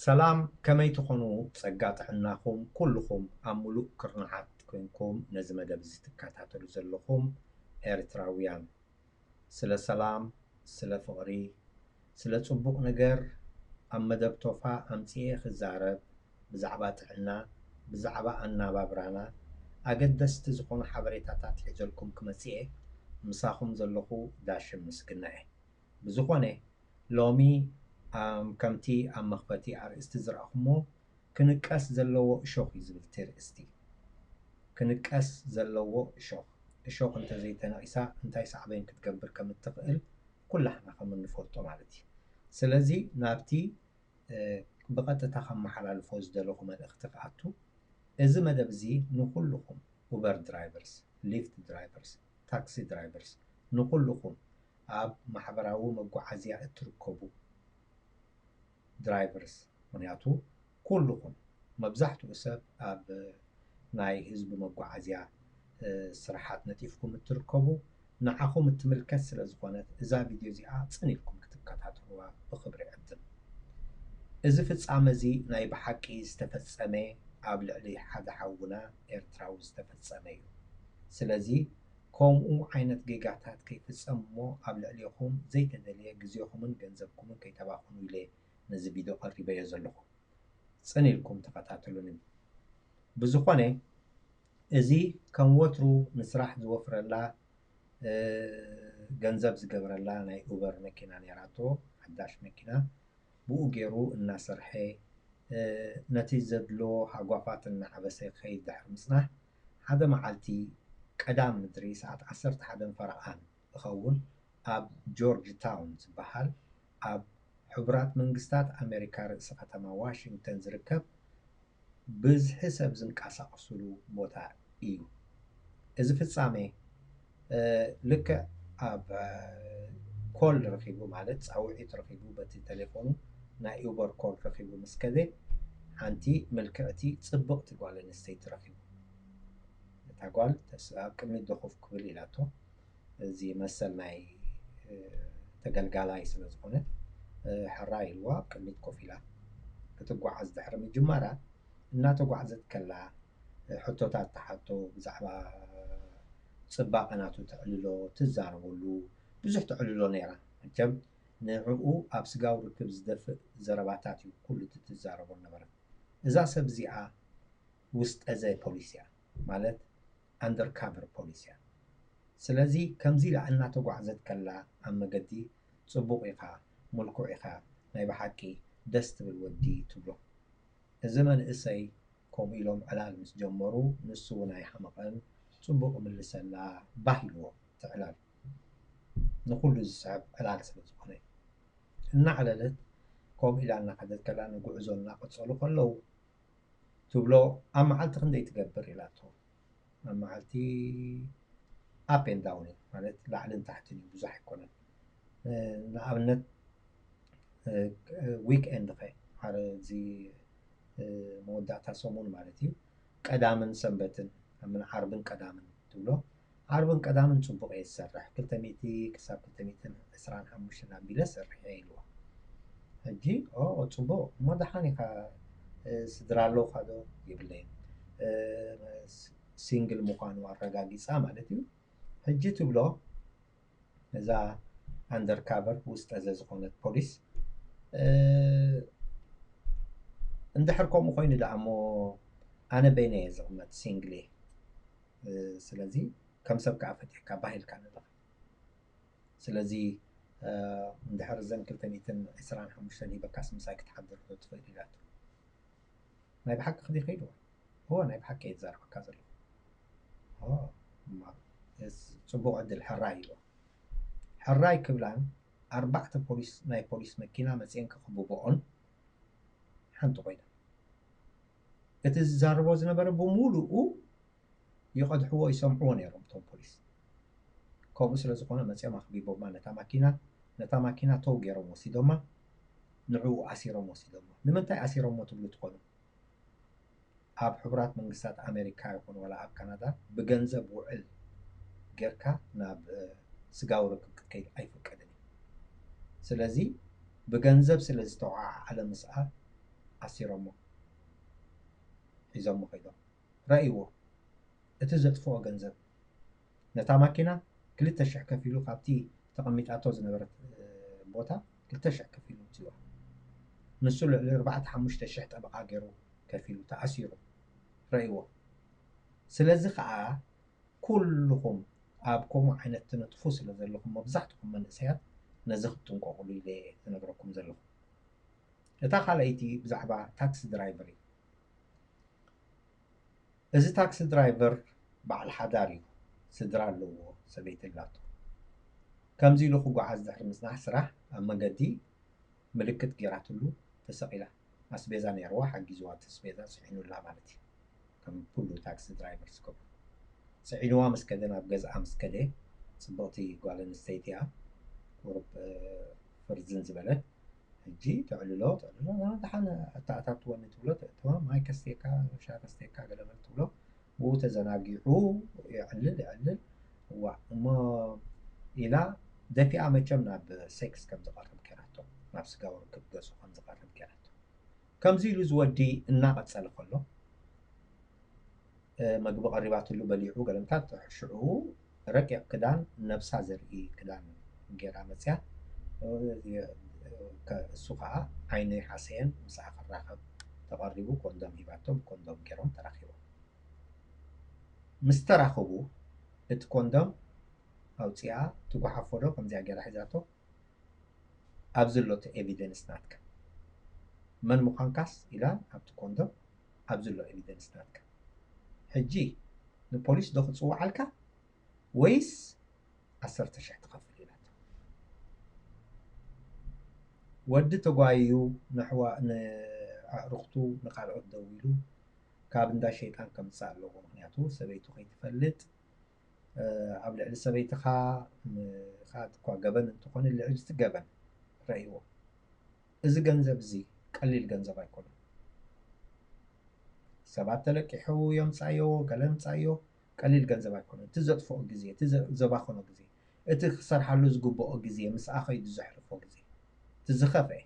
ሰላም፣ ከመይ ትኾኑ? ጸጋ ጥዕናኹም ኩልኹም ኣብ ምሉእ ክርናዓት ኮንኩም ነዚ መደብ እዚ ትከታተሉ ዘለኹም ኤርትራውያን፣ ስለ ሰላም፣ ስለ ፍቕሪ፣ ስለ ጽቡቕ ነገር ኣብ መደብ ቶፋ ኣምጺኤ ክዛረብ፣ ብዛዕባ ጥዕና፣ ብዛዕባ ኣናባብራና ኣገደስቲ ዝኾኑ ሓበሬታታት ሒዘልኩም ክመጽእ እየ። ምሳኹም ዘለኹ ዳሽም ምስግና እየ። ብዝኾነ፣ ሎሚ ኣም፣ ከምቲ ኣብ መኽፈቲ ኣርእስቲ ዝረኣኹሞ፣ ክንቀስ ዘለዎ እሾኽ እዩ ዝብል እቲ ርእስቲ። ክንቀስ ዘለዎ እሾኽ። እሾኽ እንተዘይተነቒሳ እንታይ ሳዕቤን ክትገብር ከም እትኽእል ኩላሕና ከም እንፈልጦ ማለት እዩ። ስለዚ ናብቲ፣ እ፣ ብቐጥታ ከመሓላልፎ ዝደለኹ መልእኽቲ ክኣቱ፣ እዚ መደብ እዚ ንኹልኹም ኡበር ድራይቨርስ፣ ሊፍት ድራይቨርስ፣ ታክሲ ድራይቨርስ፣ ንኹልኹም ኣብ ማሕበራዊ መጓዓዝያ እትርከቡ ድራይቨርስ፣ ምኽንያቱ ኩልኹም መብዛሕትኡ ሰብ ኣብ ናይ ህዝቢ መጓዓዝያ፣ እ፣ ስራሓት ነጢፍኩም እትርከቡ፣ ንዓኹም እትምልከት ስለ ዝኾነት እዛ ቪድዮ እዚኣ ጽን ኢልኩም ክትከታተልዋ ብኽብሪ እዕድም። እዚ ፍጻመ እዚ ናይ ብሓቂ ዝተፈጸመ፣ ኣብ ልዕሊ ሓደ ሓውና ኤርትራዊ ዝተፈጸመ እዩ። ስለዚ ከምኡ ዓይነት ጌጋታት ከይፍጸም እሞ ኣብ ልዕሌኹም ዘይተደልየ ግዜኹምን ገንዘብኩምን ከይተባኽኑ ኢለ ነዚ ቪድዮ ቀሪበዮ ዘለኹ። ጽን ኢልኩም ተኸታተሉኒ። ብዝኾነ፣ እዚ ከም ወትሩ ንስራሕ ዝወፍረላ፣ እ፣ ገንዘብ ዝገብረላ ናይ ኡበር መኪና ነይራቶ፣ ሓዳሽ መኪና። ብኡ ገይሩ እናሰርሐ፣ እ፣ ነቲ ዘድሎ ሃጓፋት እናዓበሰ ክኸይድ ድሕሪ ምጽናሕ፣ ሓደ መዓልቲ ቀዳም ምድሪ ሰዓት ዓሰርተ ሓደን ፈረቓን እኸውን ኣብ ጆርጅ ታውን ዝበሃል ኣብ ሕቡራት መንግስታት ኣሜሪካ ርእሲ ከተማ ዋሽንግተን ዝርከብ ብዝሒ ሰብ ዝንቀሳቐስሉ ቦታ እዩ። እዚ ፍጻመ፣ እ፣ ልክዕ ኣብ፣ እ፣ ኮል ረኺቡ፣ ማለት ጻውዒት ረኺቡ፣ በቲ ቴሌፎኑ ናይ ኡበር ኮል ረኺቡ ምስ ከደ፣ ሓንቲ ምልክዕቲ ጽብቕቲ ጓል ኣንስተይቲ ረኺቡ። እታ ጓል ተስ-፣ ኣብ ቅድሚት ዶ ኮፍ ክብል ኢላቶ። እዚ መሰል ናይ፣ እ፣ ተገልጋላይ ስለ ዝኾነ፣ እ፣ ሕራይ ኢልዋ ኣብ ቅድሚት ኮፍ ኢላ ክትጓዓዝ ድሕሪ ምጅማራ፣ እናተጓዕዘት ከላ፣ እ፣ ሕቶታት ትሓቶ፣ ብዛዕባ ጽባቐ ናቱ ተዕልሎ፣ ትዛረበሉ፣ ብዙሕ ተዕልሎ ነይራ። መቸም ንዕኡ ኣብ ስጋዊ ርክብ ዝደፍእ ዘረባታት እዩ ኩሉ እቲ ትዛረቦ ነበረት። እዛ ሰብ እዚኣ ውስጠዘ ፖሊስ እያ፣ ማለት ኣንደርካቨር ፖሊስ እያ። ስለዚ ከምዚ ኢላ እናተጓዕዘት ከላ ኣብ መገዲ፣ "ጽቡቕ ኢኻ፣ ምልኩዕ ኢኻ፣ ናይ ብሓቂ ደስ ትብል ወዲ" ትብሎ። እዚ መንእሰይ ከምኡ ኢሎም ዕላል ምስ ጀመሩ፣ ንሱ እውን ኣይሓመቐን፣ ጽቡቕ ይምልሰላ፣ ባህ ኢልዎ እቲ ዕላል። ንኹሉ ዝስዕብ ዕላል ስለ ዝኾነ። እናዕለለት ከምኡ ኢላ እናኸደት ከላ፣ ንጉዕዞ እናቐጸሉ ከለዉ፣ ትብሎ፣ "ኣብ መዓልቲ ክንደይ ትገብር?" ኢላቶ። ኣብ መዓልቲ ኣፕ ኤንድ ዳውን እዩ፣ ማለት ላዕልን ታሕትን እዩ፣ ብዙሕ ኣይኮነን። እ፣ ንኣብነት፣ እ፣ ዊክ ኤንድ ኸ፣ ሓደ እዚ፣ እ፣ መወዳእታ ሰሙን ማለት እዩ፣ ቀዳምን ሰንበትን፣ ምን ዓርብን ቀዳምን ትብሎ፣ ዓርብን ቀዳምን ጽቡቕ እየ ዝሰርሕ፣ ክልተ ሚእቲ ክሳብ ክልተ ሚእትን ዕስራን ሓሙሽተን ኣቢለ ሰርሕ እየ ኢልዋ። ሕጂ፣ "ኦ፣ ጽቡቕ፣ እሞ ደሓን ኢኻ፣ እ፣ ስድራ ኣለውኻ ዶ?" "የብለይን፣ እ፣ ስ-፣ ሲንግል ምዃኑ ኣረጋጊጻ ማለት እዩ። ሕጂ" ትብሎ እዛ ኣንደርካቨር፣ ውስጠዘ ዝኾነት ፖሊስ፣ እ፣ "እንድሕር ከምኡ ኮይኑ ደኣ እሞ ኣነ በይነይ እየ ዝቕመጥ፣ ሲንግል እየ። እ፣ ስለዚ ከም ሰብ ከኣ ፈቲሕካ ባህ ኢልካ ኣለኻ። ስለዚ፣ እ፣ እንድሕር እዘን ክልተ ሚእትን ዕስራን ሓሙሽተን ሂበካስ ምሳይ ክትሓድር ዶ ትኽእል?" ኢላቶ። "ናይ ብሓቂ ክዲ ከይድዋ?" "እወ፣ ናይ ብሓቂ እየ ዝዛረበካ ዘለኹ።" "ኦ፣ እማ፣ እስ-፣ ጽቡቕ ዕድል፣ ሕራይ" ኢልዋ። ሕራይ ክብላን ኣርባዕተ ፖሊስ፣ ናይ ፖሊስ መኪና መጺኤን ክኽብብኦን ሓንቲ ኮይና። እቲ ዝዛረቦ ዝነበረ ብምሉኡ ይቐድሕዎ፣ ይሰምዕዎ ነይሮም እቶም ፖሊስ። ከምኡ ስለ ዝኾነ መጺኦም ኣኽቢቦማ ነታ ማኪና፣ ነታ ማኪና ተው ገይሮም ወሲዶማ፣ ንዕኡ ኣሲሮም ወሲዶማ። ንምንታይ ኣሲሮሞ ትብሉ ትኾኑ? ኣብ ሕቡራት መንግስታት ኣሜሪካ ይኹን ዋላ ኣብ ካናዳ ብገንዘብ ውዕል ጌርካ ናብ፣ እ፣ ስጋዊ ርክብ ክትከይድ ኣይፍቀድን እዩ። ስለዚ ብገንዘብ ስለ ዝተወዓዓለ ምስኣ ኣሲሮሞ ሒዞሞ ከይዶም። ረእይዎ፣ እቲ ዘጥፍኦ ገንዘብ። ነታ ማኪና ክልተ ሽሕ ከፊሉ ካብቲ ተቐሚጣቶ ዝነበረት ቦታ ክልተ ሽሕ ከፊሉ ውፅዋ። ንሱ ልዕሊ ኣርባዕተ ሓሙሽተ ሽሕ ጠበቓ ገይሩ ከፊሉ ተኣሲሩ። ረእይዎ። ስለዚ ከዓ ኩልኹም ኣብ ከምኡ ዓይነት ትነጥፉ ስለ ዘለኹም መብዛሕትኹም መንእሰያት ነዚ ክትጥንቀቑሉ ኢለ ዝነግረኩም ዘለኹ። እታ ካልኣይቲ ብዛዕባ ታክሲ ድራይቨር እዩ። እዚ ታክሲ ድራይቨር በዓል ሓዳር እዩ፣ ስድራ ኣለዎ፣ ሰበይቲ ኣላቶ። ከምዚ ኢሉ ክጓዓዝ ድሕሪ ምጽናሕ ስራሕ ኣብ መገዲ ምልክት ገይራትሉ ተሰቒላ። ኣስቤዛ ነይርዋ፣ ሓጊዝዋ እቲ ኣስቤዛ ስዒኑላ ማለት እዩ። ከም ኩሉ ታክሲ ድራይቨር ዝገብሮ። ስዒንዋ ምስ ከደ፣ ናብ ገዝኣ ምስ ከደ፣ ጽብቕቲ ጓል ኣንስተይቲ እያ፣ ቁሩብ ፍርዝን ዝበለት። ሕጂ ተዕልሎ ተዕልሎ፣ ደሓን ኣተኣታትወኒ ትብሎ፣ ተእትዋ፣ ማይ ከስተየካ፣ ሻሂ ከስተየካ ገለ በል ትብሎ። ብኡ ተዘናጊዑ የዕልል የዕልል። እዋ እሞ ኢላ ደፊኣ መቸም ናብ ሴክስ ከም ዝቐርብ ገይራቶ፣ ናብ ስጋዊ ርክብ ገጹ ከም ዝቐርብ ገይራቶ። ከምዚ ኢሉ እዚ ወዲ እናቐጸለ ከሎ፣ መግቢ ቀሪባትሉ በሊዑ ገለምታት ሽዑ ረቂቕ ክዳን ነብሳ ዘርኢ ክዳን ገይራ መጽያ። እሱ ከዓ ዓይኑ ይሓሰየን ምስኣ ክራኸብ ተቐሪቡ ኮንዶም ሂባቶ፣ ብኮንዶም ገይሮም ተራኺቦም። ምስ ተራኸቡ እቲ ኮንዶም ኣውፂኣ ትጓሓፎ ዶ ከምዚኣ ገይራ ሒዛቶ። ኣብዚ ኣሎ እቲ ኤቪደንስ ናትካ፣ መን ምዃንካስ ኢላ ኣብቲ ኮንዶም፣ ኣብዚ ኣሎ ኤቪደንስ ናትካ። ሕጂ ንፖሊስ ዶ ክፅውዓልካ ወይስ ዓሰርተ ሽሕ ትኸፍል ኢላቶ። ወዲ ተጓይዩ ንሕዋ ንኣዕሩኽቱ ንካልኦት ደዊሉ ካብ እንዳ ሸይጣን ከምፅእ ኣለዎ። ምክንያቱ ሰበይቱ ከይትፈልጥ ኣብ ልዕሊ ሰበይትኻ ምኻድ እኳ ገበን እንተኾነ ልዕሊ እቲ ገበን ረእይዎ። እዚ ገንዘብ እዚ ቀሊል ገንዘብ ኣይኮነን። ሰባት ተለቂሑ የምፃዮ፣ ገለ የምፃዮ፣ ቀሊል ገንዘብ ኣይኮነን። እቲ ዘጥፍኦ ግዜ፣ እቲ ዘባኸኖ ግዜ፣ እቲ ክሰርሓሉ ዝግብኦ ግዜ፣ ምስኣ ከይዱ ዘሕልፎ ግዜ፣ እቲ ዝኸፍአ።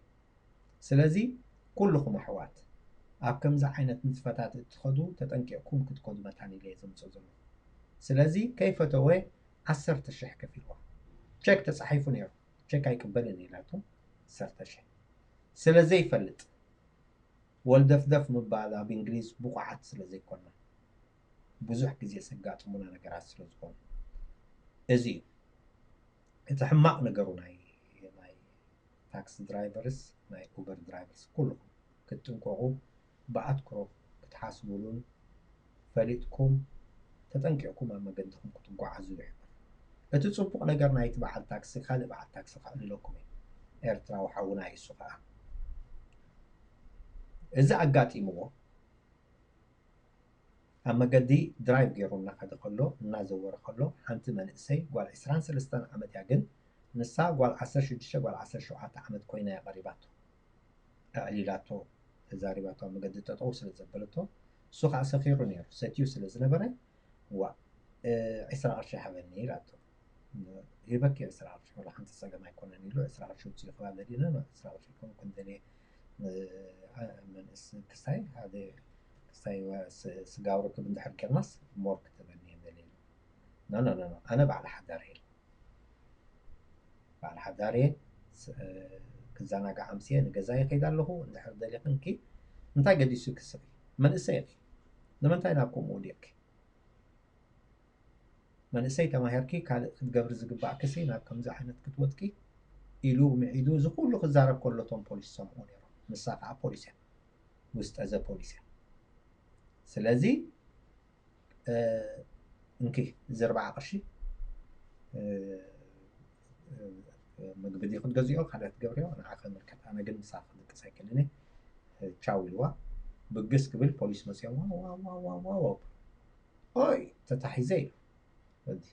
ስለዚ ኩልኹም ኣሕዋት ኣብ ከምዚ ዓይነት ንጥፈታት እትኸዱ ተጠንቂቕኩም ክትከዱ መታን ኢለ እየ ዘምፅእ ዘለኹ። ስለዚ ከይፈተወ ዓሰርተ ሽሕ ከፊልዋ። ቸክ ተፃሒፉ ነይሩ፣ ቸክ ኣይቅበልን ኢላቶ ዓሰርተ ሽሕ። ስለ ዘይፈልጥ ወልደፍደፍ ምባል ኣብ እንግሊዝ ብቑዓት ስለ ዘይኮና ብዙሕ ግዜ ዘጋጥሙና ነገራት ስለ ዝኾኑ እዚ እዩ እቲ ሕማቕ ነገሩ ናይ ናይ ታክሲ ድራይቨርስ ናይ ኡበር ድራይቨርስ ኩልኹም ክትጥንቀቑ ብኣትኩሮ ክትሓስቡሉን ፈሊጥኩም ተጠንቂቕኩም ኣብ መገድኹም ክትጓዓዙ ይሕብር። እቲ ጽቡቕ ነገር ናይቲ በዓል ታክሲ ካልእ በዓል ታክሲ ከዕልለኩም እዩ። ኤርትራዊ ሓውና እዩ እሱ ከኣ። እዚ ኣጋጢምዎ ኣብ መገዲ ድራይቭ ገይሩ እናኸደ ከሎ እናዘወረ ከሎ ሓንቲ መንእሰይ ጓል ዕስራን ሰለስተን ዓመት እያ ግን ንሳ ጓል ዓሰርተ ሽዱሽተ ጓል ዓሰርተ ሸውዓተ ዓመት ኮይና እያ ቀሪባቶ። ኣዕሊላቶ ተዛሪባቶ ኣብ መገዲ ጠጠው ስለ ዘበለቶ እሱ ከዓ ሰኺሩ ነይሩ ሰትዩ ስለ ዝነበረ ዋ ዕስራ ቅርሺ ሃበኒ ኢላቶ። ሂበኪ ዕስራ ቅርሺ ወላ ሓንቲ ፀገም ኣይኮነን ኢሉ ዕስራ ቅርሺ ውፅኡ ክባል ደሊና ዕስራ ቅርሺ ይኮን ክንደልየ መንእስ ክስታይ ሓደ ክስታይ ስጋዊ ርክብ እንድሕር ጌርናስ ሞር ክትበኒ እየ ደልየ። ኖ ኖ ኖ ኣነ ባዕሊ ሓዳር እየ ባዕሊ ሓዳር እየ ክዘናጋዕ ኣምስየ ንገዛ ይኸይድ ኣለኹ እንድሕር ደሊኽንኪ እንታይ ገዲሱ ክስኺ መንእሰይ ኢኺ ንምንታይ ናብ ከምኡ ወዲቕኪ መንእሰይ ተማሂርኪ ካልእ ክትገብሪ ዝግባእክሲ ናብ ከምዚ ዓይነት ክትወድቂ ኢሉ ምዒዱ እዚ ኩሉ ክዛረብ ከሎ እቶም ፖሊስ ሰምዑ ነይሮም። ንሳ ከዓ ፖሊስ እያ፣ ውስጠዘ ፖሊስ እያ። ስለዚ እንኪ እዚ ኣርባዓ ቅርሺ ምግቢ ድዩ ክትገዝኦ ካልእ ክትገብርዮ ንዓኺ ምልከት። ኣነ ግን ምሳኺ ክድቅስ ኣይክእልን እየ። ቻው ኢልዋ። ብግስ ክብል ፖሊስ መፅኦም ዋው ዋው ዋው ዋው ዋው ኦይ ተታሒዘ ኢሉ ወዲ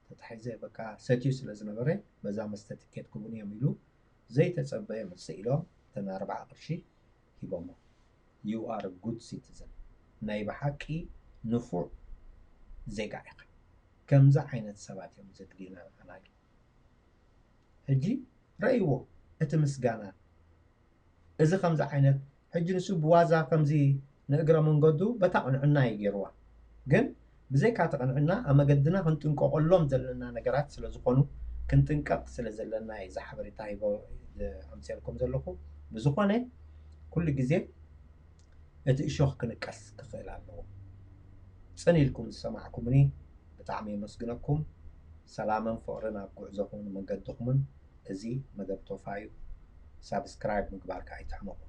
ተታሒዘ በቃ ሰትዩ ስለ ዝነበረ በዛ መስተ ትኬት ክቡን እዮም ኢሉ ዘይተፀበየ ምፅእ ኢሎም እተን ኣርባዓ ቅርሺ ሂቦሞ። You are a good citizen ናይ ብሓቂ ንፉዕ ዜጋ ኢኻ። ከምዚ ዓይነት ሰባት እዮም ዘድልዩና ንዓና ኢሉ። ሕጂ ረእይዎ እቲ ምስጋና እዚ ከምዚ ዓይነት ሕጂ ንሱ ብዋዛ ከምዚ ንእግረ መንገዱ በታ ቅንዕና እዩ ገይርዋ። ግን ብዘይካ እቲ ቅንዕና ኣብ መገድና ክንጥንቀቐሎም ዘለና ነገራት ስለ ዝኾኑ፣ ክንጥንቀቕ ስለ ዘለና እዩ እዚ ሓበሬታ ሂበ ኣምፅኤልኩም ዘለኹ። ብዝኾነ ኩሉ ግዜ እቲ እሾኽ ክንቀስ ክኽእል ኣለዎ። ፅን ኢልኩም ዝሰማዕኩምኒ ብጣዕሚ የመስግነኩም። ሰላምን ፍቕርን ኣብ ጉዕዞኹምን መገድኹምን። እዚ መደብ ቶፋ እዩ። ሳብስክራይብ ምግባርካ ኣይትሕመቑ።